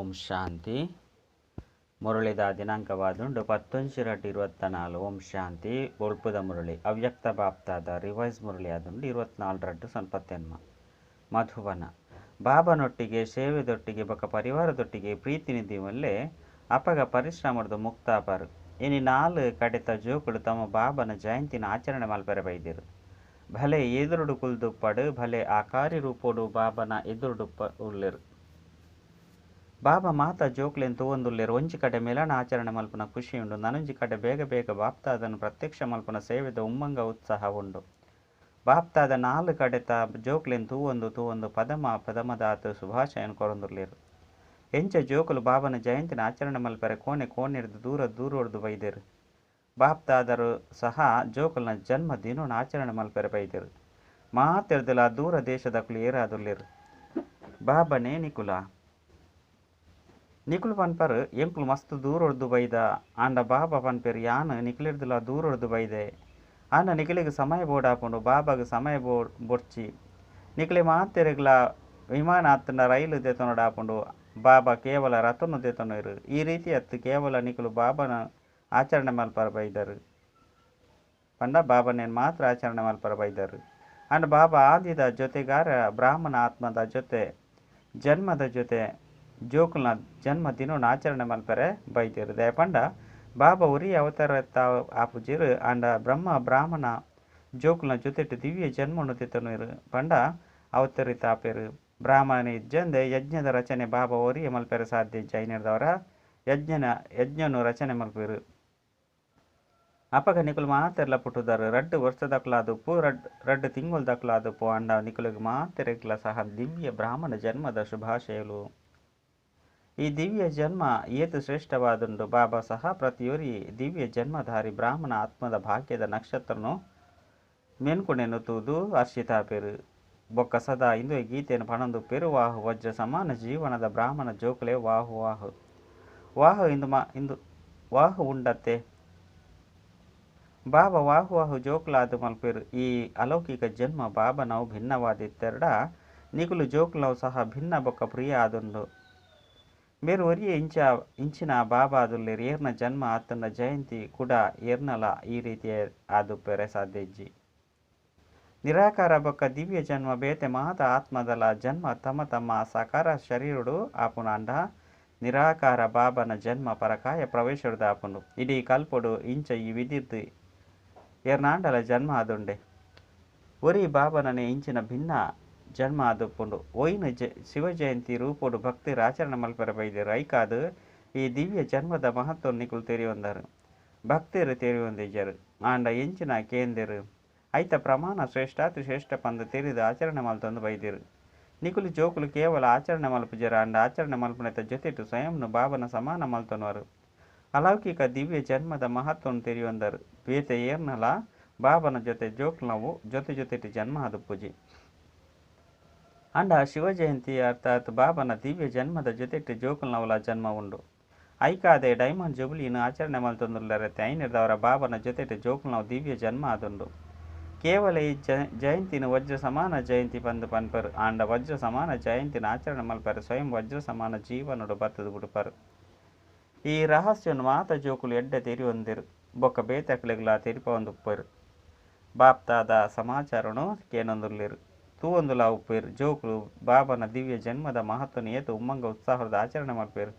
ಓಂ ಶಾಂತಿ. ಮುರಳಿದ ದಿನಾಂಕವಾದುಂಡು 19/2/24. ಓಂ ಶಾಂತಿ. ಬೊಳ್ಪುದ ಮುರಳಿ ಅವ್ಯಕ್ತ ಬಾಪ್ತಾದ ರಿವೈಸ್ ಮುರಳಿ ಆದುಂಡು 24/2/78. ಮಧುಬನ ಬಾಬನೊಟ್ಟಿಗೆ ಸೇವೆದೊಟ್ಟಿಗೆ ಬೊಕ ಪರಿವಾರದೊಟ್ಟಿಗೆ ಪ್ರೀತಿ ನಿಧಿವಲ್ಲೇ ಅಪಗ ಪರಿಶ್ರಮದ ಮುಕ್ತಾಪರು ಇನಿ ನಾಲ್ ಕಡೆತ ಜೋಕುಳು ತಮ್ಮ ಬಾಬನ ಜಯಂತಿನ ಆಚರಣೆ ಮಲ್ಪೆರೆ ಬೈದಿರು. ಭಲೆ ಎದುರುಡು ಕುಲ್ದುಪ್ಪಡು ಭಲೆ ಆಕಾರಿ ರೂಪೋಡು ಬಾಬನ ಎದುರುಡುಪ್ಪ ಉಲ್ಲೆರು. ಬಾಬಾ ಮಾತಾ ಜೋಕ್ಲೆನ್ ತೂವೊಂದುಲ್ಲೆರ್. ಒಂಜಿ ಕಡೆ ಮಿಲನ ಆಚರಣೆ ಮಲ್ಪುನ ಖುಷಿ ಉಂಡು, ನನೊಂಜಿ ಕಡೆ ಬೇಗ ಬೇಗ ಬಾಪ್ತಾದನು ಪ್ರತ್ಯಕ್ಷ ಮಲ್ಪುನ ಸೇವೆದ ಉಮ್ಮಂಗ ಉತ್ಸಾಹ ಉಂಡು. ಬಾಪ್ತಾದ ನಾಲ್ ಕಡೆತ ಜೋಕ್ಲೆನ್ ತೂವೊಂದು ತೂವೊಂದು ಪದಮ ಪದಮದಾತ್ ಶುಭಾಶಯನ್ ಕೊರೊಂದುಲ್ಲೆರ್. ಎಂಚ ಜೋಕುಲು ಬಾಬನ ಜಯಂತಿನ ಆಚರಣೆ ಮಲ್ಪೆರೆ ಕೋಣೆ ಕೋಣೆರ್ದು ದೂರ ದೂರೊರ್ದು ಬೈದೆರ್. ಬಾಪ್ತಾದರು ಸಹ ಜೋಕುಲ್ನ ಜನ್ಮ ದಿನೊನು ಆಚರಣೆ ಮಲ್ಪೆರೆ ಬೈದೆರ್. ಮಾತೆರ್ದಲ ದೂರ ದೇಶದಕುಲು ಏರಾದುಲ್ಲೆರ್. ಬಾಬನೇ ನಿಕುಲ ನಿಕುಲು ಪನ್ಪರ್ ಎಂಕುಲು ಮಸ್ತ್ ದೂರೊರ್ದು ಬೈದ, ಆಂಡ ಬಾಬಾ ಪನ್ಪೆರ್ ಯಾನ್ ನಿಕುಲೆರ್ದಲ ದೂರೊರ್ದು ಬೈದೆ. ಆಂಡ ನಿಕುಲೆಗ್ ಸಮಯ ಬೋಡಾಪುಂಡು, ಬಾಬಾಗ್ ಸಮಯ ಬೊಡ್ಚಿ. ನಿಕುಲೆ ಮಾತೆರೆಗ್ಲ ವಿಮಾನ ಆತ್ಂಡ ರೈಲು ದೆತೊನೊಡಾಪುಂಡು, ಬಾಬಾ ಕೇವಲ ರಥನು ದೆತೊನೆರ್. ಈ ರೀತಿ ಅತ್ತು ಕೇವಲ ನಿಕುಲು ಬಾಬನ ಆಚರಣೆ ಮಲ್ಪರ ಬೈದರು ಪಂಡ ಬಾಬನೇನ್ ಮಾತ್ರ ಆಚರಣೆ ಮಲ್ಪರ ಬೈದರು. ಆಂಡ ಬಾಬಾ ಆದಿದ ಜೊತೆಗಾರ ಬ್ರಾಹ್ಮಣ ಆತ್ಮದ ಜೊತೆ ಜನ್ಮದ ಜೊತೆ ಜೋಕುಲ್ನ ಜನ್ಮ ದಿನೊನು ಆಚರಣೆ ಮಲ್ಪೆರೆ ಬೈದೆರ್. ದಯಪಂಡ ಬಾಬಾ ಒರಿ ಅವತಾರ ಆಪುಜೆರ್, ಆಂಡ ಬ್ರಹ್ಮ ಬ್ರಾಹ್ಮಣ ಜೋಕುಲ್ನ ಜೊತೆಟ್ ದಿವ್ಯ ಜನ್ಮನು ದೆತೊನೆರ್ ಪಂಡ ಅವತರಿತಾಪೆರ್. ಬ್ರಾಹ್ಮಣ ಇಜ್ಜಂದೆ ಯಜ್ಞದ ರಚನೆ ಬಾಬಾ ಒರಿಯೆ ಮಲ್ಪೆರೆ ಸಾಧ್ಯ ಜೈನರ್ದವರ ಯಜ್ಞನು ರಚನೆ ಮಲ್ಪೆರ್. ಅಪಗ ನಿಕುಲು ಮಾತೆರ್ಲ ಪುಟ್ಟುದಾರು ರಡ್ಡ್ ವರ್ಷದಕುಲಾದುಪ್ಪು, ರಡ್ಡ್ ತಿಂಗೊಲ್ದಕುಲಾದುಪ್ಪು, ಆಂಡ ನಿಕುಲೆಗ್ ಮಾತೆರೆಗ್ಲ ಸಹ ದಿವ್ಯ ಬ್ರಾಹ್ಮಣ ಜನ್ಮದ ಶುಭಾಶಯಲು. ಈ ದಿವ್ಯ ಜನ್ಮ ಏತು ಶ್ರೇಷ್ಠವಾದುಂಡು. ಬಾಬಾ ಸಹ ಪ್ರತಿಯೊರಿ ದಿವ್ಯ ಜನ್ಮಧಾರಿ ಬ್ರಾಹ್ಮಣ ಆತ್ಮದ ಭಾಗ್ಯದ ನಕ್ಷತ್ರನು ಮೆನ್ಕುಣೆನು ತೂದು ಹರ್ಷಿತಾಪೆರು. ಬೊಕ್ಕ ಸದಾ ಇಂದು ಗೀತೆಯನ್ನು ಪಣಂದುಪ್ಪೆರು. ವಾಹು ವಜ್ರ ಸಮಾನ ಜೀವನದ ಬ್ರಾಹ್ಮಣ ಜೋಕುಲೆ ವಾಹು ವಾಹು ವಾಹು ಇಂದು ಇಂದು ವಾಹು ಉಂಡತ್ತೆ. ಬಾಬಾ ವಾಹು ವಾಹು ಜೋಕುಲಾದು ಮಲ್ಪೆರು. ಈ ಅಲೌಕಿಕ ಜನ್ಮ ಬಾಬನವು ಭಿನ್ನವಾದಿತ್ತೆರಡ ನಿಕುಲು ಜೋಕುಲವು ಸಹ ಭಿನ್ನ ಬೊಕ್ಕ ಪ್ರಿಯ ಆದುಂಡು. ಬೇರೆ ಒರಿಯೆ ಇಂಚಿನ ಬಾಬಾ ಆದುಲ್ಲೆರ್. ಏರ್ನ ಜನ್ಮ ಆತನ ಜಯಂತಿ ಕೂಡ ಏರ್ನಲ ಈ ರೀತಿಯ ಆದುಪ್ಪೆರೆ ಸಾಧ್ಯ ಇಜ್ಜಿ. ನಿರಾಕಾರ ಬೊಕ್ಕ ದಿವ್ಯ ಜನ್ಮ ಬೇತೆ ಮಾತ ಆತ್ಮದಲ ಜನ್ಮ ತಮ್ಮ ತಮ್ಮ ಸಾಕಾರ ಶರೀರಡು ಆಪುನಾಂಡ ನಿರಾಕಾರ ಬಾಬನ ಜನ್ಮ ಪರಕಾಯ ಪ್ರವೇಶದ ಆಪುಂಡು. ಇಡೀ ಕಲ್ಪೊಡು ಇಂಚ ಈ ವಿಧಿರ್ದು ಏರ್ನಾಂಡಲ ಜನ್ಮ ಆದುಂಡೆ. ಒರಿ ಬಾಬನನೆ ಇಂಚಿನ ಭಿನ್ನ ಜನ್ಮ ಆದುಪ್ಪುಂಡು. ಒಯ್ನ ಶಿವ ಜಯಂತಿ ರೂಪೋಡು ಭಕ್ತಿರ ಆಚರಣೆ ಮಲ್ಪೆರೆ ಬೈದೆರ್. ಐಕಾದು ಈ ದಿವ್ಯ ಜನ್ಮದ ಮಹತ್ವ ನಿಕುಲು ತೆರಿಯೊಂದರು, ಭಕ್ತಿರು ತೆರಿಯೊಂದಿಜ್ಜರು. ಆಂಡ ಎಂಚಿನ ಕೇಂದೆರು ಐತ ಪ್ರಮಾಣ ಶ್ರೇಷ್ಠಾತಿ ಶ್ರೇಷ್ಠ ಪಂದು ತೆರಿದು ಆಚರಣೆ ಮಲ್ತೊಂದು ಬೈದೆರು. ನಿಕುಲು ಜೋಕುಲು ಕೇವಲ ಆಚರಣೆ ಮಲ್ಪುಜರು, ಆಂಡ ಆಚರಣೆ ಮಲ್ಪುನೆತ ಜೊತೆಟು ಸ್ವಯಂನು ಬಾಬನ ಸಮಾನ ಮಲ್ತೊನುವರು. ಅಲೌಕಿಕ ದಿವ್ಯ ಜನ್ಮದ ಮಹತ್ವವನ್ನು ತೆರಿಯೊಂದರು. ಬೇತೆ ಏರ್ನಲ ಬಾಬನ ಜೊತೆ ಜೋಕುಲವು ಜೊತೆ ಜೊತೆಟು ಜನ್ಮ ಆದುಪ್ಪುಜಿ. ಅಂಡ ಶಿವ ಜಯಂತಿ ಅರ್ಥಾತ್ ಬಾಬನ ದಿವ್ಯ ಜನ್ಮದ ಜೊತೆಟು ಜೋಕುಲ್ನವಲ ಜನ್ಮ ಉಂಡು. ಐಕಾದೆ ಡೈಮಂಡ್ ಜುಬ್ಲಿಯನ್ನು ಆಚರಣೆ ಮಲ್ತೊಂದುಲ್ಲರೆ ಐನಿರ್ದವರ ಬಾಬನ ಜೊತೆಟು ಜೋಕುಲ್ನವು ದಿವ್ಯ ಜನ್ಮ ಆದುಂಡು. ಕೇವಲ ಈ ಜಯಂತಿನ ವಜ್ರ ಸಮಾನ ಜಯಂತಿ ಪಂದು ಪನ್ಪರು. ಆಂಡ ವಜ್ರ ಸಮಾನ ಜಯಂತಿನ ಆಚರಣೆ ಮಲ್ಪರೆ ಸ್ವಯಂ ವಜ್ರ ಸಮಾನ ಜೀವನಡು ಬತ್ತದು ಬಿಡುಪರು. ಈ ರಹಸ್ಯವನ್ನು ಮಾತ ಜೋಕುಲು ಎಡ್ಡೆ ತೆರಿಯೊಂದಿರು ಬೊಕ್ಕ ಬೇತಕ್ಲೆಗ್ಲ ತೆರಿಪೊಂದುಪ್ಪೆರು. ಬಾಪ್ತಾದ ಸಮಾಚಾರನು ಕೇನೊಂದುಲ್ಲೆರು, ತೂವೊಂದುಲ ಉಪ್ಪೇರು. ಜೋಕುಲು ಬಾಬನ ದಿವ್ಯ ಜನ್ಮದ ಮಹತ್ವನ ಏತು ಉಮ್ಮಂಗ ಉತ್ಸಾಹದ ಆಚರಣೆ ಮಲ್ಪೇರು.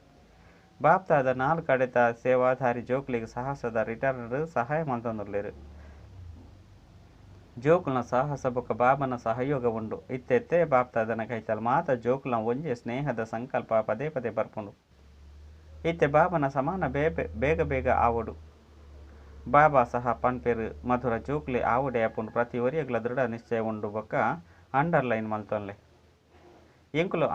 ಬಾಪ್ತಾದ ನಾಲ್ ಕಡೆತ ಸೇವಾಧಾರಿ ಜೋಕುಲಿಗೆ ಸಾಹಸದ ರಿಟರ್ನ್ ಸಹಾಯ ಮಲ್ತೊಂದುಲ್ಲೆರು. ಜೋಕುಲ್ನ ಸಾಹಸ ಬೊಕ್ಕ ಬಾಬನ ಸಹಯೋಗ ಉಂಡು. ಇತ್ತೆತ್ತೆ ಬಾಪ್ತಾದನ ಕೈತಲ್ ಮಾತ ಜೋಕುಲ್ನ ಒಂಜೆ ಸ್ನೇಹದ ಸಂಕಲ್ಪ ಪದೇ ಪದೇ ಬರ್ಪುಂಡು. ಇತ್ತೆ ಬಾಬನ ಸಮಾನ ಬೇಗ ಬೇಗ ಆವೊಡು. ಬಾಬಾ ಸಹ ಪನ್ಪೆರು ಮಧುರ ಜೋಕುಲೆ ಆವೊಡೆ ಆಪುಂಡು. ಪ್ರತಿ ಒರಿಯಗ್ಲ ದೃಢ ನಿಶ್ಚಯ ಉಂಡು ಬೊಕ್ಕ ಅಂಡರ್ಲೈನ್ ಮಲ್ತೊನ್ಲೆ. ಎಂಕುಲು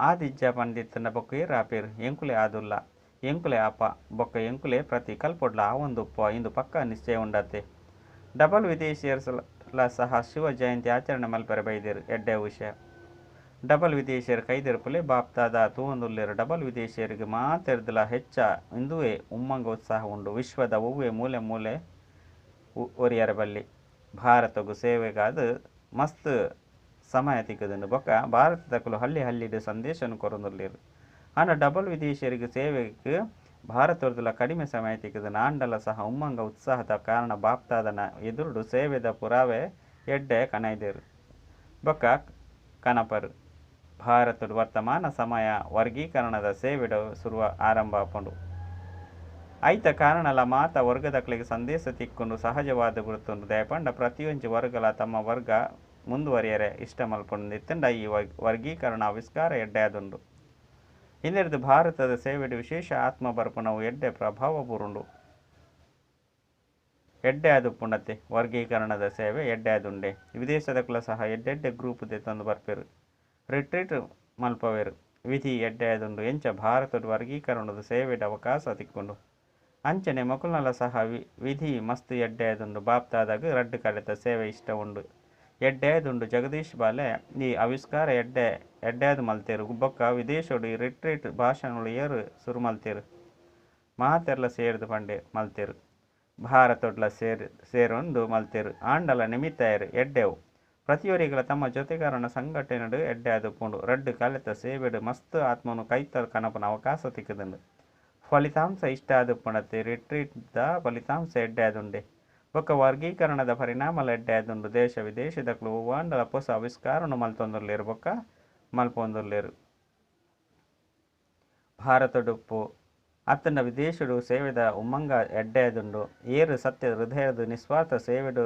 ಆದಿಜ್ಜ ಪಂದಿತ್ತಂಡ ಬೊಕ್ಕ ಏರ್ ಆಪೇರು. ಎಂಕುಲೆ ಆದುಲ್ಲ, ಎಂಕುಲೆ ಆಪ ಬೊಕ್ಕ ಎಂಕುಲೆ ಪ್ರತಿ ಕಲ್ಪೊಡ್ಲ ಆವೊಂದುಪ್ಪ ಇಂದು ಪಕ್ಕ ನಿಶ್ಚಯ ಉಂಡತ್ತೆ. ಡಬಲ್ ವಿದೇಶಿಯರ್ಲ ಸಹ ಶಿವ ಜಯಂತಿ ಆಚರಣೆ ಮಲ್ಪೆರೆ ಬೈದೆರು. ಎಡ್ಡೆ ವಿಷಯ. ಡಬಲ್ ವಿದೇಶಿಯರು ಕೈದೆರ್ಪುಲೆ ಬಾಪ್ತಾದ ತೂವೊಂದುಲ್ಲೆರು. ಡಬಲ್ ವಿದೇಶಿಯರಿಗೆ ಮಾತೆರ್ದಲ ಹೆಚ್ಚ ಇಂದುವೇ ಉಮ್ಮಂಗ ಉತ್ಸಾಹ ಉಂಡು. ವಿಶ್ವದ ಒವ್ವೆ ಮೂಲೆ ಮೂಲೆ ಒರಿಯರ ಬಲ್ಲಿ ಭಾರತಗು ಸೇವೆಗಾದ ಮಸ್ತ್ ಸಮಯ ತಿಕ್ಕುದುಂಡು. ಬೊಕ್ಕ ಭಾರತದಕುಲು ಹಳ್ಳಿ ಹಳ್ಳಿಡ್ ಸಂದೇಶನು ಕೊರೊಂದುಲ್ಲೆರು. ಆಂಡ ಡಬಲ್ ವಿದೇಶಿಯರಿಗೆ ಸೇವೆಗೆ ಭಾರತದಲ್ಲ ಕಡಿಮೆ ಸಮಯ ತಿಕ್ಕದು. ಆಂಡಲ ಸಹ ಉಮ್ಮಂಗ ಉತ್ಸಾಹದ ಕಾರಣ ಬಾಪ್ತಾದನ ಎದುರುಡು ಸೇವೆದ ಪುರಾವೆ ಎಡ್ಡೆ ಕನೈದೇರು ಬೊಕ್ಕ ಕನಪರು. ಭಾರತದ ವರ್ತಮಾನ ಸಮಯ ವರ್ಗೀಕರಣದ ಸೇವೆಡು ಸುರುವ ಆರಂಭ ಆಪುಂಡು. ಐತ ಕಾರಣಲ ಮಾತ ವರ್ಗದಕ್ಲೆಗ್ ಸಂದೇಶ ತಿಕ್ಕೊಂಡು ಸಹಜವಾದ ಬಿಡ್ತುಂಡು. ದಯಪಂಡ ಪ್ರತಿಯೊಂಜಿ ವರ್ಗಲ ತಮ್ಮ ವರ್ಗ ಮುಂದುವರಿಯರೆ ಇಷ್ಟ ಮಲ್ಪುಂಡು. ಇತ್ತಂಡ ಈ ವರ್ಗೀಕರಣ ಆವಿಷ್ಕಾರ ಎಡ್ಡೆ ಆದುಂಡು. ಇನ್ನೆರ್ದು ಭಾರತದ ಸೇವೆಡು ವಿಶೇಷ ಆತ್ಮ ಬರ್ಪುನವು ಎಡ್ಡೆ ಪ್ರಭಾವ ಬೂರುಂಡು. ಎಡ್ಡೆ ಆದುಪ್ಪುಂಡತ್ತೆ ವರ್ಗೀಕರಣದ ಸೇವೆ ಎಡ್ಡೆ ಆದುಂಡೆ. ವಿದೇಶದಕ್ಲ ಸಹ ಎಡ್ಡೆಡ್ಡೆ ಗ್ರೂಪ್ ದೆತ್ತೊಂದು ಬರ್ಪೆರು, ರಿಟ್ರೀಟ್ ಮಲ್ಪವೆರು. ವಿಧಿ ಎಡ್ಡೆ ಆದುಂಡು. ಎಂಚ ಭಾರತದ ವರ್ಗೀಕರಣದ ಸೇವೆಡ್ ಅವಕಾಶ ತಿಕ್ಕೊಂಡು ಅಂಚನೆ ಮೊಕಲ್ನಲ ಸಹ ವಿಧಿ ಮಸ್ತ್ ಎಡ್ಡೆ ಆದುಂಡು. ಬಾಪ್ತಾದಾಗ ರಡ್ಡು ಕಡೆತ ಸೇವೆ ಇಷ್ಟ ಉಂಡು, ಎಡ್ಡೆ ಆದುಂಡು. ಜಗದೀಶ್ ಬಾಲೆ ಈ ಆವಿಷ್ಕಾರ ಎಡ್ಡೆ ಎಡ್ಡೆಯಾದ ಮಲ್ತೇರು. ಬೊಕ್ಕ ವಿದೇಶೋಡು ಈ ರಿಟ್ರೀಟ್ ಭಾಷಣಗಳು ಏರು ಸುರು ಮಲ್ತೇರು, ಮಾತೆರ್ಲ ಸೇರ್ದು ಪಂಡೆ ಮಲ್ತೇರು, ಭಾರತೊಡ್ಲ ಸೇರೊಂದು ಮಲ್ತೇರು. ಆಂಡಲ ನಿಮಿತ್ತಾಯರು ಎಡ್ಡೆವು. ಪ್ರತಿಯೊರಿಗಳ ತಮ್ಮ ಜೊತೆಗಾರನ ಸಂಘಟನೆಡು ಎಡ್ಡೆ ಆದುಪ್ಪುಂಡು. ರಡ್ಡು ಕಲೆತ ಸೇವೆಡು ಮಸ್ತ್ ಆತ್ಮನು ಕೈತಲ್ ಕನಪನ ಅವಕಾಶ ತಿಕ್ಕದುಂಡು. ಫಲಿತಾಂಶ ಇಷ್ಟ ಆದುಪ್ಪುಂಡತ್ತೆ. ರಿಟ್ರೀಟ್ದ ಫಲಿತಾಂಶ ಎಡ್ಡೆ ಆದುಂಡೆ. ಬೊಕ್ಕ ವರ್ಗೀಕರಣದ ಪರಿಣಾಮಲ ಎಡ್ಡೆ ಆದುಂಡು. ದೇಶ ವಿದೇಶದಕ್ಲು ಒವ್ವಾಂಡಲ ಪೊಸ ಆವಿಷ್ಕಾರನು ಮಲ್ತೊಂದುಲ್ಲೇರು ಬೊಕ್ಕ ಮಲ್ಪೊಂದುಲ್ಲೇರು. ಭಾರತಡುಪ್ಪು ಅತ್ತಂಡ ವಿದೇಶಡು ಸೇವೆದ ಉಮ್ಮಂಗ ಎಡ್ಡೆ ಆದುಂಡು. ಏರು ಸತ್ಯ ಹೃದಯದ ನಿಸ್ವಾರ್ಥ ಸೇವೆಡು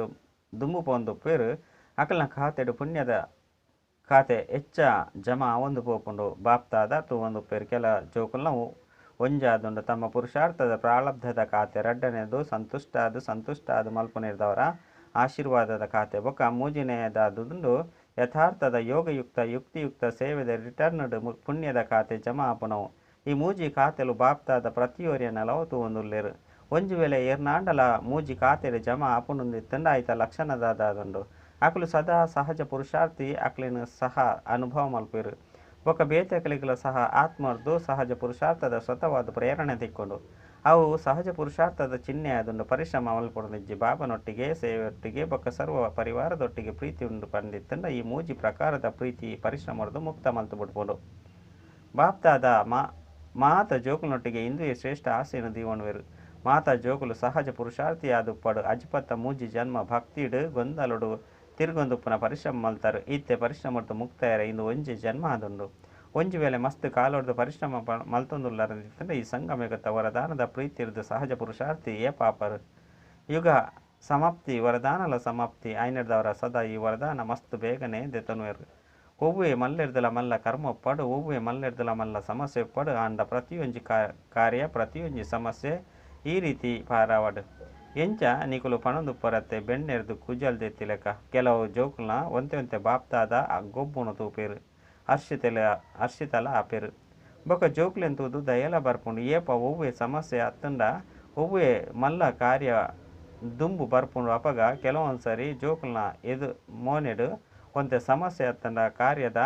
ದುಂಬು ಪೋಂದುಪ್ಪೇರು ಅಕಲ್ನ ಖಾತೆಡು ಪುಣ್ಯದ ಖಾತೆ ಹೆಚ್ಚ ಜಮಾ ಆವೊಂದು ಪೋಪುಂಡು. ಬಾಪ್ತಾದ ತೂವೊಂದುಪ್ಪೇರು. ಕೆಲ ಜೋಕುಲ್ನ ಒಂಜಾದುಂಡು ತಮ್ಮ ಪುರುಷಾರ್ಥದ ಪ್ರಾರಬ್ಧದ ಖಾತೆ, ರಡ್ಡನೇದು ಸಂತುಷ್ಟಾದ ಸಂತುಷ್ಟಾದ ಮಲ್ಪುನಿರ್ದವರ ಆಶೀರ್ವಾದದ ಖಾತೆ, ಬೊಕ್ಕ ಮೂಜಿನೆಯದಾದುಂಡು ಯಥಾರ್ಥದ ಯೋಗಯುಕ್ತ ಯುಕ್ತಿಯುಕ್ತ ಸೇವೆದ ರಿಟರ್ನ್ಡ್ ಪುಣ್ಯದ ಖಾತೆ ಜಮಾ ಆಪುನವು. ಈ ಮೂಜಿ ಖಾತೆಲು ಬಾಪ್ತಾದ ಪ್ರತಿಯೊರಿಯನಲವು ತೂವೊಂದುಲ್ಲೇರು. ಒಂಜಿ ವೇಳೆ ಏರ್ನಾಂಡಲ ಮೂಜಿ ಖಾತೆಡು ಜಮಾ ಆಪುಂಡುಂದಿತ್ತಂಡ ಆಯ್ತ ಲಕ್ಷಣದಾದುಂಡು. ಅಕುಲು ಸದಾ ಸಹಜ ಪುರುಷಾರ್ಥಿ ಅಕ್ಲೆನ್ ಸಹ ಅನುಭವ ಮಲ್ಪೆರು. ಬೊಕ್ಕ ಬೇತೆಕಲಿಗಳ ಸಹ ಆತ್ಮರ್ದು ಸಹಜ ಪುರುಷಾರ್ಥದ ಸ್ವತವಾದ ಪ್ರೇರಣೆ ತಿಕ್ಕೊಂಡು ಅವು ಸಹಜ ಪುರುಷಾರ್ಥದ ಚಿಹ್ನೆ ಆದುಂಡು. ಪರಿಶ್ರಮ ಮಲ್ಪೊಡುಂದಿಜ್ಜಿ. ಬಾಬನೊಟ್ಟಿಗೆ ಸೇವೆಯೊಟ್ಟಿಗೆ ಬೊಕ್ಕ ಸರ್ವ ಪರಿವಾರದೊಟ್ಟಿಗೆ ಪ್ರೀತಿ ಉಂಡು ಪಂದಿತ್ತಂಡ ಈ ಮೂಜಿ ಪ್ರಕಾರದ ಪ್ರೀತಿ ಪರಿಶ್ರಮರ್ದು ಮುಕ್ತ ಮಲ್ತು ಬಿಡ್ಪುಂಡು. ಬಾಪ್ತಾದ ಮಾತ ಜೋಕುಲನೊಟ್ಟಿಗೆ ಇಂದುವೆ ಶ್ರೇಷ್ಠ ಆಸೆಯನ್ನು ದೀವಣುವೆರು. ಮಾತಾ ಜೋಕುಲು ಸಹಜ ಪುರುಷಾರ್ಥಿಯಾದುಪ್ಪಡು. ಅಜ್ಪತ್ತ ಮೂಜಿ ಜನ್ಮ ಭಕ್ತಿಡು ಗೊಂದಲುಡು ತಿರುಗೊಂದುಪ್ಪುನ ಪರಿಶ್ರಮ ಮಲ್ತಾರು. ಇತ್ತೆ ಪರಿಶ್ರಮರ್ದು ಮುಕ್ತಾಯರ ಇಂದು ಒಂಜಿ ಜನ್ಮ ಆದುಂಡು. ಒಂಜಿ ವೇಳೆ ಮಸ್ತ್ ಕಾಲೊಡ್ದು ಪರಿಶ್ರಮ ಮಲ್ತೊಂದುಲ್ಲರಂದಿತ್ತಂಡ ಈ ಸಂಗಮೇಗತ್ತ ವರದಾನದ ಪ್ರೀತಿರ್ದು ಸಹಜ ಪುರುಷಾರ್ಥಿ ಏ ಪಾಪರು. ಯುಗ ಸಮಾಪ್ತಿ ವರದಾನಲ ಸಮಾಪ್ತಿ ಐನರ್ದವರ ಸದಾ ಈ ವರದಾನ ಮಸ್ತ್ ಬೇಗನೆ ದೆತನುವೆರು. ಒವ್ವೆ ಮಲ್ಲೆರ್ದಲ ಮಲ್ಲ ಕರ್ಮ ಒಪ್ಪಡು, ಒವ್ವೆ ಮಲ್ಲೆರ್ದಲ ಮಲ್ಲ ಸಮಸ್ಯೆ ಒಪ್ಪಡು. ಆಂಡ ಪ್ರತಿಯೊಂಜಿ ಕಾರ್ಯ ಪ್ರತಿಯೊಂಜಿ ಸಮಸ್ಯೆ ಈ ರೀತಿ ಪಾರಾವಡು. ಎಂಚ ನಿಕುಲು ಪಣೊಂದುಪ್ಪರತ್ತೆ ಬೆಣ್ಣೆರ್ದು ಕುಜಲ್ ದೆತ್ತಿಲೆಕ. ಕೆಲವು ಜೋಕುಲ್ನ ಒಂತೆ ಒಂತೆ ಬಾಪ್ತಾದ ಗೊಬ್ಬುನು ತೂಪೇರು, ಹರ್ಷಿತಲ ಆಪೇರು. ಬೊಕ್ಕ ಜೋಕುಲೆನ್ ತೂದು ದಯಲ ಬರ್ಪುಂಡು. ಏಪ ಒವ್ವೆ ಸಮಸ್ಯೆ ಅತ್ತಂಡ ಒವ್ವೆ ಮಲ್ಲ ಕಾರ್ಯ ದುಂಬು ಬರ್ಪುಂಡು ಅಪಗ ಕೆಲವೊಂದ್ಸರಿ ಜೋಕುಲ್ನ ಎದು ಮೋನೆಡು ಒಂತೆ ಸಮಸ್ಯೆ ಅತ್ತಂಡ ಕಾರ್ಯದ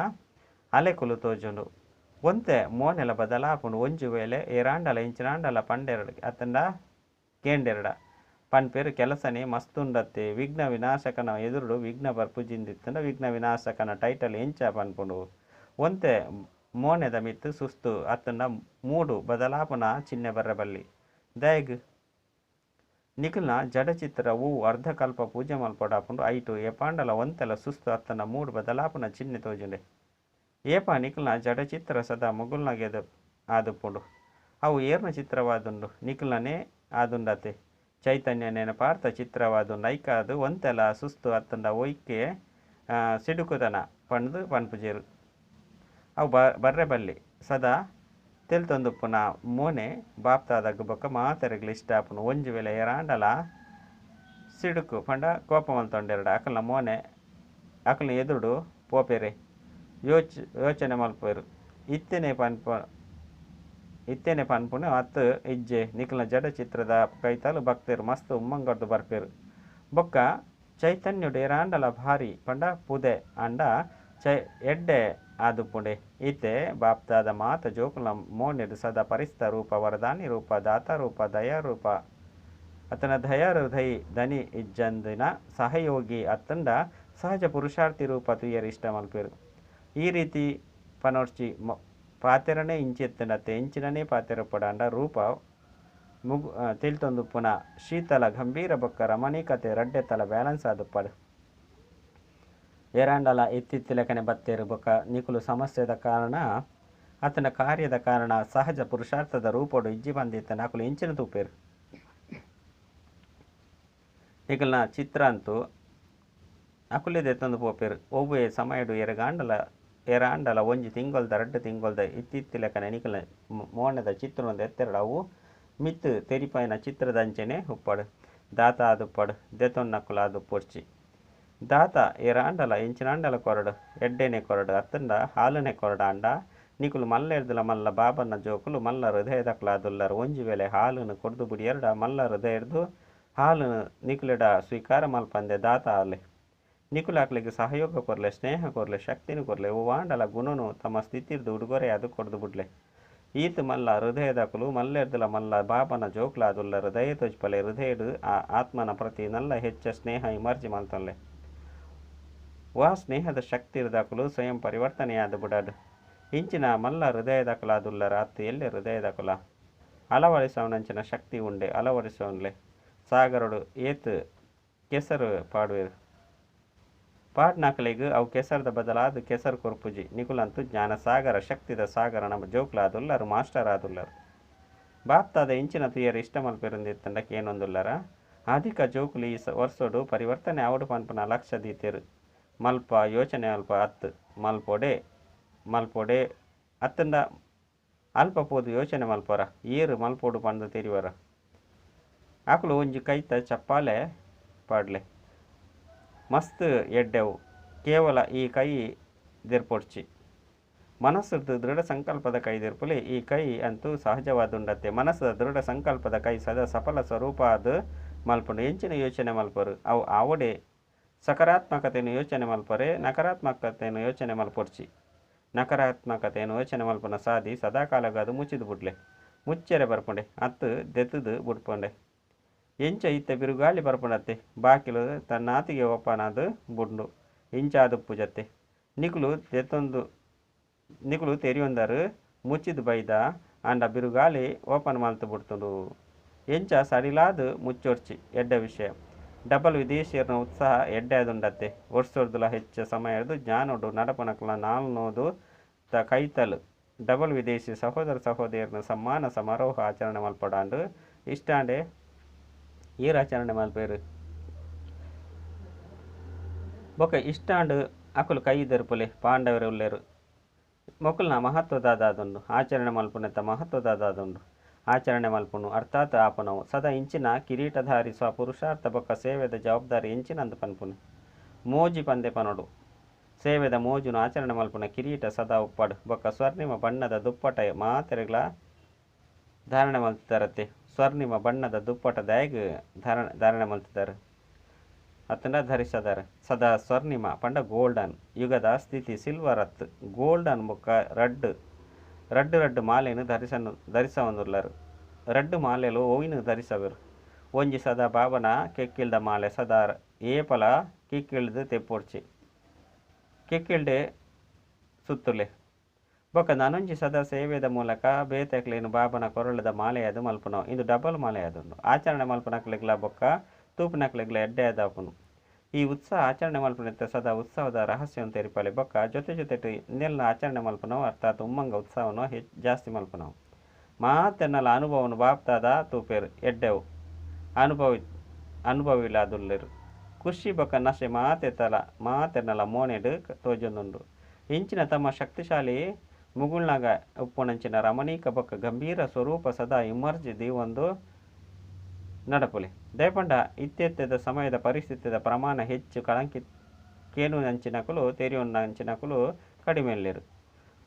ಅಲೆಕುಲು ತೋಜುಂಡು. ಒಂತೆ ಮೋನೆಲ ಬದಲಾಪುಂಡು. ಒಂಜಿ ವೇಳೆ ಏರಾಂಡಲ ಇಂಚಿನಾಂಡಲ ಪಂಡೆರಡು ಅತ್ತಂಡ ಕೇಂಡೆರಡ ಪನ್ಪೇರು ಕೆಲಸನೇ ಮಸ್ತುಂಡತ್ತೆ. ವಿಘ್ನ ವಿನಾಶಕನ ಎದುರುಡು ವಿಘ್ನ ಬರ್ಪುಜಿಂದಿತ್ತಂಡ ವಿಘ್ನ ವಿನಾಶಕನ ಟೈಟಲ್ ಎಂಚ ಪನ್ಪುಂಡು. ಒಂತೆ ಮೋನೆದ ಮಿತ್ತು ಸುಸ್ತು ಅತ್ತಂಡ ಮೂಡು ಬದಲಾಪುನ ಚಿಹ್ನೆ ಬರ್ರಬಲ್ಲಿ. ದಯಗ್ ನಿಖಲ್ನ ಜಡಚಿತ್ರ ಹೂವು ಅರ್ಧಕಲ್ಪ ಪೂಜೆ ಮಲ್ಪೊಡಾಪುಂಡು. ಐಟು ಏಪಾಂಡಲ ಒಂತೆಲ ಸುಸ್ತು ಅತ್ತಂಡ ಮೂಡು ಬದಲಾಪುನ ಚಿಹ್ನೆ ತೋಜುಂಡೆ. ಏಪ ನಿಖಲ್ನ ಜಡಚಿತ್ರ ಸದಾ ಮುಗುಲ್ನಗೆದ ಆದುಪ್ಪುಂಡು. ಅವು ಏರ್ನ ಚಿತ್ರವಾದುಂಡು ನಿಖಲ್ನೇ ಆದುಂಡತೆ. ಚೈತನ್ಯ ನೆನಪಾರ್ಥ ಚಿತ್ರವಾದುಂಡು. ಐಕಾದು ಒಂತೆಲ ಸುಸ್ತು ಅತ್ತಂಡ ಒಯ್ಕೆ ಸಿಡುಕುತನ ಪಂಡ್ದು ಪನ್ಪುಜೆರು. ಅವು ಬರ್ರೆ ಬಲ್ಲಿ ಸದಾ ತೆಲ್ತೊಂದುಪ್ಪುನ ಮೋನೆ ಬಾಪ್ತಾದಾಗ ಬೊಕ್ಕ ಮಾತೆರೆಗ್ಲ ಇಷ್ಟ ಆಪುಂಡು. ಒಂಜಿ ವೇಳೆ ಏರಾಂಡಲ ಸಿಡುಕು ಪಂಡ ಕೋಪ ಮಲ್ತೊಂಡೆರಡ ಅಕಲ್ನ ಮೋನೆ ಅಕಲ್ನ ಎದುರುಡು ಪೋಪೆರೆ ಯೋಚನೆ ಮಲ್ಪೆರು. ಇತ್ತೇನೆ ಪನ್ಪುನು ಅತ್ತು ಇಜ್ಜೆ ನಿಖಲ್ನ ಜಡ ಚಿತ್ರದ ಕೈತಾಲು ಭಕ್ತರು ಮಸ್ತ್ ಉಮ್ಮಂಗಡ್ದು ಬರ್ಪೆರು. ಬೊಕ್ಕ ಚೈತನ್ಯುಡು ಏರಾಂಡಲ ಭಾರಿ ಪಂಡ ಪುದೆ ಅಂಡ ಎಡ್ಡೆ ಆದುಪ್ಪುಂಡೆ. ಇತ್ತೆ ಬಾಪ್ತಾದ ಮಾತ ಜೋಕುಲ್ನ ಮೋನೆಡು ಸದಾ ಪರಿಸ್ತ ರೂಪ ವರದಾನಿ ರೂಪ ದಾತ ರೂಪ ದಯಾರೂಪ ಅತನ ದಯಾಹೃದಯ ಧನಿ ಇಜ್ಜಂದಿನ ಸಹಯೋಗಿ ಅತ್ತಂಡ ಸಹಜ ಪುರುಷಾರ್ಥಿ ರೂಪ ತುಯರ್ ಇಷ್ಟ ಮಲ್ಪೆರು. ಈ ರೀತಿ ಪನೋರ್ಚಿ ಪಾತೆರನೇ ಇಂಚೆತ್ತಂಡತ್ತೆ ಇಂಚಿನನೇ ಪಾತೆರ ಪಡಾಂಡ ರೂಪ ಮುಗು ತೆಲ್ತೊಂದುಪ್ಪುನ ಶೀತಲ ಗಂಭೀರ ಬೊಕ್ಕ ರಮಣೀಕತೆ ರಡ್ಡೆ ತಲ ಬ್ಯಾಲೆನ್ಸ್ ಆದುಪ್ಪಡು. ಏರಾಂಡಲ ಇತ್ತಿತ್ತಿಲಕನೆ ಬತ್ತೇರು ಬೊಕ್ಕ ನಿಕುಲು ಸಮಸ್ಯೆದ ಕಾರಣ ಆತನ ಕಾರ್ಯದ ಕಾರಣ ಸಹಜ ಪುರುಷಾರ್ಥದ ರೂಪೊಡು ಇಜ್ಜಿ ಬಂದಿತ್ತನ ಅಕುಲು ಇಂಚಿನ ತೂಪೇರು. ನಿಕಲ್ನ ಚಿತ್ರ ಅಂತೂ ಅಕುಲೇದೆ ತಂದು ಪೋಪೇರು. ಒವ್ವೆ ಸಮಯಡು ಎರಗಾಂಡಲ ಏರಾಂಡಲ ಒಂಜಿ ತಿಂಗೊಲ್ದ ರಡ್ಡು ತಿಂಗೊಲ್ದ ಇತ್ತಿತ್ತಿಲಕನೆ ನಿಕಲ್ನ ಮೋಣದ ಚಿತ್ರೊಂದು ಎತ್ತೆರಡು ಅವು ಮಿತ್ತು ತೆರಿಪಾಯಿನ ಚಿತ್ರದ ಅಂಚನೆ ಉಪ್ಪಾಡು. ದಾತ ಆದುಪ್ಪಾಡು ದೆತೊನ್ನಕುಲು ಆದುಪ್ಪೊಡ್ಚಿ. ದಾತ ಏರಾಂಡಲ ಇಂಚಿನಾಂಡಲ ಕೊರಡು ಎಡ್ಡೆನೆ ಕೊರಡು ಅತ್ತಂಡ ಹಾಲನೆ ಕೊರಡಾಂಡ ನಿಕುಲು ಮಲ್ಲೆರ್ದಲ ಮಲ್ಲ ಬಾಬನ ಜೋಕುಲು ಮಲ್ಲ ಹೃದಯದಕ್ಲಾದುಲ್ಲರ್. ಒಂಜಿ ವೇಳೆ ಹಾಲನ್ನು ಕೊರ್ದು ಬುಡಿಯರ್ಡ ಮಲ್ಲ ಹೃದಯರ್ದು ಹಾಲನ್ನು ನಿಕುಲೆಡ ಸ್ವೀಕಾರ ಮಲ್ಪಂದೆ ದಾತ ಆಲೆ. ನಿಕುಲಾಕ್ಲಿಗೆ ಸಹಯೋಗ ಕೊರ್ಲೆ, ಸ್ನೇಹ ಕೊರ್ಲೆ, ಶಕ್ತಿನ ಕೊರ್ಲೆ, ಒವ್ವಾಂಡಲ ಗುಣನು ತಮ್ಮ ಸ್ಥಿತಿರ್ದು ಉಡುಗೊರೆ ಅದು ಕೊರ್ದು ಬುಡ್ಲೆ. ಈತ ಮಲ್ಲ ಹೃದಯದಕುಲು ಮಲ್ಲೆರ್ದಲ ಮಲ್ಲ ಬಾಬನ ಜೋಕ್ಲಾದುಲ್ಲ ಹೃದಯ ತೋಜ್ಪಲೆ. ಹೃದಯಡು ಆ ಆತ್ಮನ ಪ್ರತಿ ನಲ್ಲ ಹೆಚ್ಚ ಸ್ನೇಹ ಇಮರ್ಜಿ ಮಲ್ತೊಲ್ಲೆ. ವಾ ಸ್ನೇಹದ ಶಕ್ತಿ ಇರ್ದಕುಲು ಸ್ವಯಂ ಪರಿವರ್ತನೆಯಾದ ಬುಡಾಡು. ಇಂಚಿನ ಮಲ್ಲ ಹೃದಯದಕುಲಾದುಲ್ಲರ ಅತ್ತು ಎಲ್ಲೆ ಹೃದಯದಕುಲ ಅಲವಡಿಸವನಂಚಿನ ಶಕ್ತಿ ಉಂಡೆ ಅಲವಡಿಸವನ್ಲೆ. ಸಾಗರಡು ಏತ್ ಕೆಸರು ಪಾಡುವೆರು ಪಾಡ್ನಾಕಲೆಗ್ ಅವು ಕೆಸರದ ಬದಲಾದ ಕೆಸರು ಕೊರ್ಪುಜಿ. ನಿಕುಲಂತೂ ಜ್ಞಾನ ಸಾಗರ ಶಕ್ತಿದ ಸಾಗರ ನಮ್ಮ ಜೋಕ್ಲಾದುಲ್ಲರು ಮಾಸ್ಟರ್ ಆದುಲ್ಲರು. ಬಾಪ್ತಾದ ಇಂಚಿನ ತುಯರ್ ಇಷ್ಟ ಮಲ್ಪೆರುಂದಿತ್ತಂಡ ಕೇನೊಂದುಲ್ಲರ ಅಧಿಕ ಜೋಕುಲು ಈ ವರ್ಷೋಡು ಪರಿವರ್ತನೆ ಆವಡು ಪನ್ಪುನ ಲಕ್ಷ್ಯ ದೀತೆರು. ಮಲ್ಪ ಯೋಚನೆ ಅಲ್ಪ ಅತ್ತು ಮಲ್ಪೊಡೆ ಮಲ್ಪೊಡೆ ಅತ್ತಂಡ ಅಲ್ಪ ಪೋದು ಯೋಚನೆ ಮಲ್ಪರ ಏರು ಮಲ್ಪೊಡು ಪಂದು ತೆರಿವರ. ಆಕುಲು ಒಂಜಿ ಕೈತ ಚಪ್ಪಾಲೆ ಪಾಡ್ಲೆ ಮಸ್ತ್ ಎಡ್ಡೆವು. ಕೇವಲ ಈ ಕೈ ದೆರ್ಪೊಡ್ಚಿ ಮನಸ್ಸು ದೃಢ ಸಂಕಲ್ಪದ ಕೈ ದೆರ್ಪುಲೆ. ಈ ಕೈ ಅಂತೂ ಸಹಜವಾದುಂಡತ್ತೆ. ಮನಸ್ಸದ ದೃಢ ಸಂಕಲ್ಪದ ಕೈ ಸದಾ ಸಫಲ ಸ್ವರೂಪ ಅದು ಮಲ್ಪುಂಡು. ಎಂಚಿನ ಯೋಚನೆ ಮಲ್ಪರು ಅವು ಆವಡೆ. ಸಕಾರಾತ್ಮಕತೆಯನ್ನು ಯೋಚನೆ ಮಲ್ಪರೆ ನಕಾರಾತ್ಮಕತೆಯನ್ನು ಯೋಚನೆ ಮಲ್ಪೊಡ್ಚಿ. ನಕಾರಾತ್ಮಕತೆಯನ್ನು ಯೋಚನೆ ಮಲ್ಪುನ ಸಾದಿ ಸದಾಕಾಲಗಾದು ಮುಚ್ಚಿದು ಬುಡ್ಲೆ. ಮುಚ್ಚೆರೆ ಬರ್ಪುಂಡೆ ಅತ್ತು ದೆತ್ತದು ಬುಡ್ಪೊಂಡೆ. ಎಂಚ ಇತ್ತೆ ಬಿರುಗಾಳಿ ಬರ್ಪುಂಡತ್ತೆ ಬಾಕಿಲು ತನ್ನಾತಿಗೆ ಒಪ್ಪನಾದು ಬುಡ್ಡು ಇಂಚಾದು ಪೂಜತ್ತೆ. ನಿಕುಲು ದೆತ್ತೊಂದು ನಿಕುಲು ತೆರಿಯೊಂದರು ಮುಚ್ಚಿದು ಬೈದ ಆಂಡ ಬಿರುಗಾಳಿ ಓಪನ್ ಮಲ್ತು ಬಿಡ್ತುಂಡು. ಎಂಚ ಸಡಿಲಾದು ಮುಚ್ಚೊಡ್ಚಿ ಎಡ್ಡ ವಿಷಯ. ಡಬಲ್ ವಿದೇಶಿಯರ್ನ ಉತ್ಸಾಹ ಎಡ್ಡೆ ಅದುಂಡತ್ತೆ. ವರ್ಷೊರ್ದುಲ ಹೆಚ್ಚ ಸಮಯದು ಜ್ಞಾನೊಡು ನಡಪನಕುಲ ನಾಲ್ನೋದು ತ ಕೈತಲು ಡಬಲ್ ವಿದೇಶಿ ಸಹೋದರ ಸಹೋದರಿಯರ್ನ ಸಮ್ಮಾನ ಸಮಾರೋಹ ಆಚರಣೆ ಮಲ್ಪಡಾಂಡು ಇಷ್ಟಾಂಡೆ ಏರ್ ಆಚರಣೆ ಮಲ್ಪೇರು. ಬೊಕ ಇಷ್ಟಾಂಡು ಅಕುಲು ಕೈ ದೆರ್ಪುಲೆ ಪಾಂಡವರು ಉಲ್ಲೇರು. ಮೊಕುಲ್ನ ಮಹತ್ವದಾದುಂಡು ಆಚರಣೆ ಮಲ್ಪುನೆತ್ತ ಮಹತ್ವದಾದುಂಡು. ಆಚರಣೆ ಮಲ್ಪುನು ಅರ್ಥಾತ್ ಆಪನವು ಸದಾ ಇಂಚಿನ ಕಿರೀಟಧಾರಿ ಸ್ವಪುರುಷಾರ್ಥ ಬೊಕ್ಕ ಸೇವೆದ ಜವಾಬ್ದಾರಿ ಎಂಚಿನಂದು ಪನ್ಪುನು. ಮೋಜಿ ಪಂದೆ ಪನೊಡು. ಸೇವೆದ ಮೋಜುನು ಆಚರಣೆ ಮಲ್ಪುನ ಕಿರೀಟ ಸದಾ ಉಪ್ಪಾಡು. ಬೊಕ್ಕ ಸ್ವರ್ಣಿಮ ಬಣ್ಣದ ದುಪ್ಪಟ ಮಾತೆರೆಗ್ಲ ಧಾರಣೆ ಮಲ್ತಿದ್ದಾರತ್ತೆ. ಸ್ವರ್ಣಿಮ ಬಣ್ಣದ ದುಪ್ಪಟ ದಾಯಗ್ ಧಾರಣೆ ಮಲ್ತಿದ್ದಾರೆ ಅತ್ತಂಡ ಧರಿಸದಾರ. ಸದಾ ಸ್ವರ್ಣಿಮ ಪಂಡ ಗೋಲ್ಡನ್ ಯುಗದ ಸ್ಥಿತಿ ಸಿಲ್ವರ್ ಅತ್ತು ಗೋಲ್ಡನ್ ಬೊಕ್ಕ ರಡ್ಡು ರಡ್ಡು ರಡ್ಡು ಮಾಲೆನು ಧರಿಸವೊಂದುಲ್ಲರು. ರಡ್ಡು ಮಾಲೆಲು ಓಯಿನು ಧರಿಸವರು. ಒಂಜಿ ಸದಾ ಬಾಬನ ಕೆಕ್ಕಿಲ್ದ ಮಾಲೆ ಸದಾ ಏಪಲ ಕಿಕ್ಕಿಳ್ದು ತೆಪ್ಪೊಡ್ಚಿ ಕೆಕ್ಕಿಲ್ಡೆ ಸುತ್ತುಲೆ. ಬೊಕ್ಕ ನಾನೊಂಜಿ ಸದಾ ಸೇವೆದ ಮೂಲಕ ಬೇತೆಕ್ಲೇನು ಬಾಬನ ಕೊರಳದ ಮಾಲೆಯಾದು ಮಲ್ಪುನವು. ಇದು ಡಬಲ್ ಮಾಲೆಯಾದುಂಡು. ಆಚರಣೆ ಮಲ್ಪನಕ್ಲೆಗ್ಲ ಬೊಕ್ಕ ತೂಪಿನಕ್ಲೆಗ್ಲ ಎಡ್ಡೆ ಆದಾಪುನು. ಈ ಉತ್ಸಾಹ ಆಚರಣೆ ಮಲ್ಪುನೆತ್ತ ಸದಾ ಉತ್ಸವದ ರಹಸ್ಯವನ್ನು ತೆರಿಪಾಲೆ. ಬೊಕ್ಕ ಜೊತೆ ಜೊತೆಟ್ ಇಂದೆಲ್ಲ ಆಚರಣೆ ಮಲ್ಪುನವು ಅರ್ಥಾತ್ ಉಮ್ಮಂಗ ಉತ್ಸವನು ಹೆಚ್ಚು ಜಾಸ್ತಿ ಮಲ್ಪುನವು. ಮಾತೆನ್ನಲ ಅನುಭವನು ಬಾಪ್ತಾದ ತೂಪೇರು ಎಡ್ಡೆವು ಅನುಭವಿಲಾದುಲ್ಲೆರು. ಖುಷಿ ಬೊಕ್ಕ ನಶೆ ಮಾತೆತಲ ಮಾತೆನ್ನಲ ಮೋನೆಡು ತೋಜೊಂದುಂಡು. ಇಂಚಿನ ತಮ್ಮ ಶಕ್ತಿಶಾಲಿ ಮುಗುಳ್ನಾಗ ಉಪ್ಪುನಂಚಿನ ರಮಣೀಕ ಬೊಕ್ಕ ಗಂಭೀರ ಸ್ವರೂಪ ಸದಾ ಇಮರ್ಜಿ ದೀವೊಂದು ನಡಪುಲೆ. ದಯಪಂಡ ಇತ್ಯತ್ಯದ ಸಮಯದ ಪರಿಸ್ಥಿತಿದ ಪ್ರಮಾಣ ಹೆಚ್ಚು ಕಳಂಕಿ ಕೇನುನಂಚಿನಕುಲು ತೆರಿಯೊನ್ನಂಚಿನಕುಲು ಕಡಿಮೆಲ್ಲೇರು.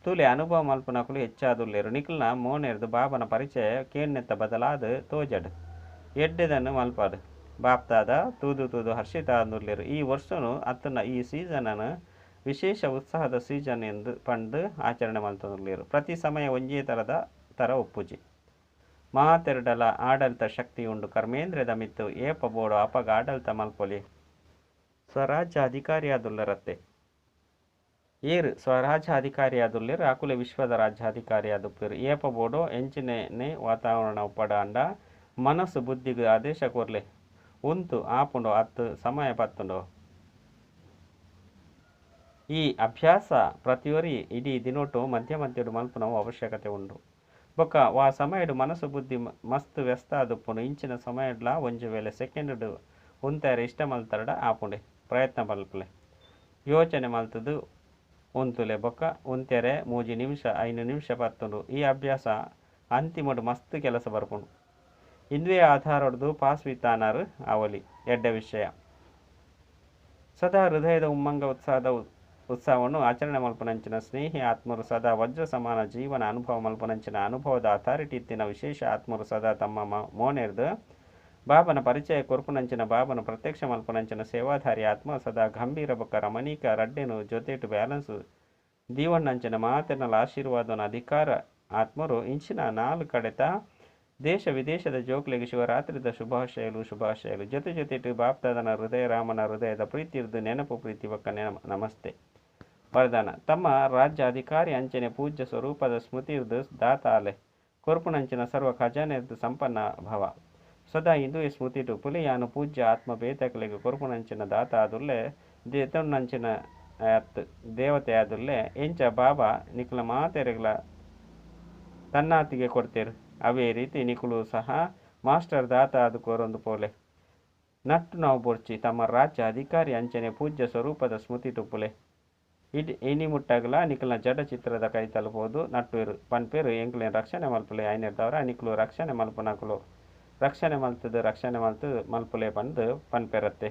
ತೂಲೆ ಅನುಭವ ಮಲ್ಪುನಕುಲು ಹೆಚ್ಚಾದುಲ್ಲೇರು. ನಿಕುಲ್ನ ಮೋನೆರ್ದು ಬಾಬನ ಪರಿಚಯ ಕೇಣ್ಣೆತ್ತ ಬದಲಾದ ತೋಜಡು ಎಡ್ಡೆದನ್ನು ಮಲ್ಪಾಡು. ಬಾಪ್ತಾದ ತೂದು ತೂದು ಹರ್ಷಿತ ಅಂದುಲ್ಲೇರು. ಈ ವರ್ಷನು ಅತ್ತನ ಈ ಸೀಸನನ್ನು ವಿಶೇಷ ಉತ್ಸಾಹದ ಸೀಸನ್ ಎಂದು ಪಂಡು ಆಚರಣೆ ಮಲ್ತೊಂದುಲ್ಲೇರು. ಪ್ರತಿ ಸಮಯ ಒಂಜೇ ಥರದ ಥರ ಒಪ್ಪುಜಿ. ಮಾತೆರಡಲ ಆಡಳಿತ ಶಕ್ತಿ ಉಂಡು. ಕರ್ಮೇಂದ್ರದ ಮಿತ್ತು ಏಪ ಬೋಡು ಅಪಗ ಆಡಳಿತ ಮಲ್ಪೊಲಿ. ಸ್ವರಾಜ್ಯ ಅಧಿಕಾರಿಯಾದುಲ್ಲರತ್ತೆ. ಏರ್ ಸ್ವರಾಜ್ಯಾಧಿಕಾರಿಯಾದುಲ್ಲೆರ್ ಅಕುಲೆ ವಿಶ್ವದ ರಾಜ್ಯಾಧಿಕಾರಿಯಾದುಪ್ಪೆರ್. ಏಪ ಬೋಡೋ ಎಂಚಿನನೆ ವಾತಾವರಣ ಉಪ್ಪಡ್ ಆಂಡ ಮನಸ್ ಬುದ್ಧಿಗ್ ಆದೇಶ ಕೊರ್ಲೆ. ಉಂತು, ಆಪುಂಡೋ ಅತ್ತ್ ಸಮಯ ಪತ್ತುಂಡೋ? ಈ ಅಭ್ಯಾಸ ಪ್ರತಿಯೊರಿ ಇಡೀ ದಿನೊಟು ಮಧ್ಯ ಮಧ್ಯಡು ಮಲ್ಪುನವು ಅವಶ್ಯಕತೆ ಉಂಡು. ಬೊಕ್ಕ ವಾ ಸಮಯಡ್ ಮನಸ್ಸು ಬುದ್ಧಿ ಮಸ್ತ್ ವ್ಯಸ್ತ ಆದುಪ್ಪುಂಡು ಇಂಚಿನ ಸಮಯಡ್ಲಾ ಒಂಜಿ ವೇಳೆ ಸೆಕೆಂಡ್ ಡ್ ಉಂತರೆ ಇಷ್ಟ ಮಲ್ತರ್ಡ ಆಪುಂಡೆ. ಪ್ರಯತ್ನ ಮಲ್ಪುಲೆ. ಯೋಚನೆ ಮಲ್ತುದು ಉಂತುಲೆ ಬೊಕ್ಕ ಉಂತೆರೆ 3 ನಿಮಿಷ 5 ನಿಮಿಷ ಪತ್ತುಂಡು. ಈ ಅಭ್ಯಾಸ ಅಂತಿಮಡ್ ಮಸ್ತ್ ಕೆಲಸ ಬರ್ಪುಂಡು. ಇಂದುವೆ ಆಧಾರಡ್ದು ಪಾಸ್ ವಿತಾನರ್ ಆವೊಲಿ. ಎಡ್ಡೆ ವಿಷಯ. ಸದಾ ಹೃದಯದ ಉಮ್ಮಂಗ ಉತ್ಸಾಹದ ಉತ್ಸಾಹವನ್ನು ಆಚರಣೆ ಮಲ್ಪುನಂಚಿನ ಸ್ನೇಹಿ ಆತ್ಮರು ಸದಾ ವಜ್ರ ಸಮಾನ ಜೀವನ ಅನುಭವ ಮಲ್ಪುನಂಚಿನ ಅನುಭವದ ಅಥಾರಿಟಿ ಇತ್ತಿನ ವಿಶೇಷ ಆತ್ಮರು ಸದಾ ತಮ್ಮ ಮೋನೆರ್ದ್ ಬಾಬನ ಪರಿಚಯ ಕೊರ್ಪುನಂಚಿನ ಬಾಬನ ಪ್ರತ್ಯಕ್ಷ ಮಲ್ಪುನಂಚಿನ ಸೇವಾಧಾರಿ ಆತ್ಮ ಸದಾ ಗಂಭೀರ ಬೊಕ್ಕ ರಮಣೀಕ ರಡ್ಡೆನು ಜೊತೆಟ್ ಬ್ಯಾಲೆನ್ಸ್ ದೀವಣ್ಣಂಚಿನ ಮಾತೆರ್ನಲ ಆಶೀರ್ವಾದನ ಅಧಿಕಾರ ಆತ್ಮರು ಇಂಚಿನ ನಾಲ್ ಕಡೆತ ದೇಶ ವಿದೇಶದ ಜೋಕ್ಲೆಗ್ ಶಿವರಾತ್ರಿದ ಶುಭಾಶಯಲು ಶುಭಾಶಯಲು. ಜೊತೆ ಜೊತೆಟ್ ಬಾಪ್ದಾದನ ಹೃದಯ ರಾಮನ ಹೃದಯದ ಪ್ರೀತಿರ್ದು ನೆನಪು ಪ್ರೀತಿ ಬೊಕ್ಕ ನಮಸ್ತೆ. ವರದಾನ ತಮ್ಮ ರಾಜ್ಯ ಅಧಿಕಾರಿ ಅಂಚನೆ ಪೂಜ್ಯ ಸ್ವರೂಪದ ಸ್ಮೃತಿರ್ದು ದಾತಾಲೆ ಕೊರ್ಪುನಂಚಿನ ಸರ್ವ ಖಜಾನೆರ್ದು ಸಂಪನ್ನ ಭವ. ಸದಾ ಇಂದುವೆ ಸ್ಮೃತಿಟು ಪುಲಿಯಾನು ಪೂಜ್ಯ ಆತ್ಮ ಬೇತಕಲೆಗ್ ಕೊರ್ಪುನಂಚಿನ ದಾತ ಆದುಲ್ಲೆ ದೇತೊನ್ನಂಚಿನ ಅತ್ ದೇವತೆ ಆದುಲ್ಲೆ ಎಂಚ ಬಾಬಾ ನಿಕ್ಲ ಮಾತೆರೆಗ್ಲ ತನ್ನಾತಿಗೆ ಕೊಡ್ತೇರು ಅವೇ ರೀತಿ ನಿಕುಲು ಸಹ ಮಾಸ್ಟರ್ ದಾತ ಆದ್ ಕೊರೊಂದು ಪೋಲೆ. ನಟ್ಟು ನಾವು ಬೊಡ್ಚಿ ತಮ್ಮ ರಾಜ್ಯ ಅಧಿಕಾರಿ ಅಂಚನೆ ಪೂಜ್ಯ ಸ್ವರೂಪದ ಸ್ಮೃತಿ ಟುಪ್ಪುಲೆ. ಇನಿ ಮುಟ್ಟಗಲ ನಿಕಲ್ನ ಜಡ ಚಿತ್ರದ ಕೈ ತಲುಪೋದು ನಟ್ಟುವೆರು ಪನ್ಪೇರು ಎಂಕ್ಲೆನ್ ರಕ್ಷಣೆ ಮಲ್ಪುಲೆ ಐನೆರ್ದವರ ನಿಕ್ಲು ರಕ್ಷಣೆ ಮಲ್ಪುನಕುಲು ರಕ್ಷಣೆ ಮಲ್ತದು ರಕ್ಷಣೆ ಮಲ್ತು ಮಲ್ಪುಲೆ ಪಂದ್ ಪನ್ಪೆರತ್ತೆ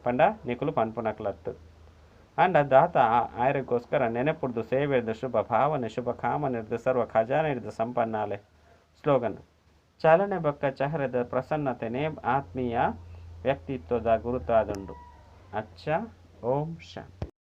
ಪಂಡ ನಿಕುಲು ಪನ್ಪುನಕ್ಲತ್ತು. ಆಂಡ ದಾತ ಆಯರೆಗೋಸ್ಕರ ನೆನಪುಡ್ದು ಸೇವೆರ್ದು ಶುಭ ಭಾವನೆ ಶುಭ ಕಾಮನೆರ್ದು ಸರ್ವ ಖಜಾನೆರ್ದು ಸಂಪನ್ನಾಲೆ. ಸ್ಲೋಗನ್ ಚಾಲನೆ ಬೊಕ್ಕ ಚಹರೆದ ಪ್ರಸನ್ನತೆನೇ ಆತ್ಮೀಯ ವ್ಯಕ್ತಿತ್ವದ ಗುರುತಾದುಂಡು. ಅಚ್ಚ ಓಂ ಶಾಂತಿ.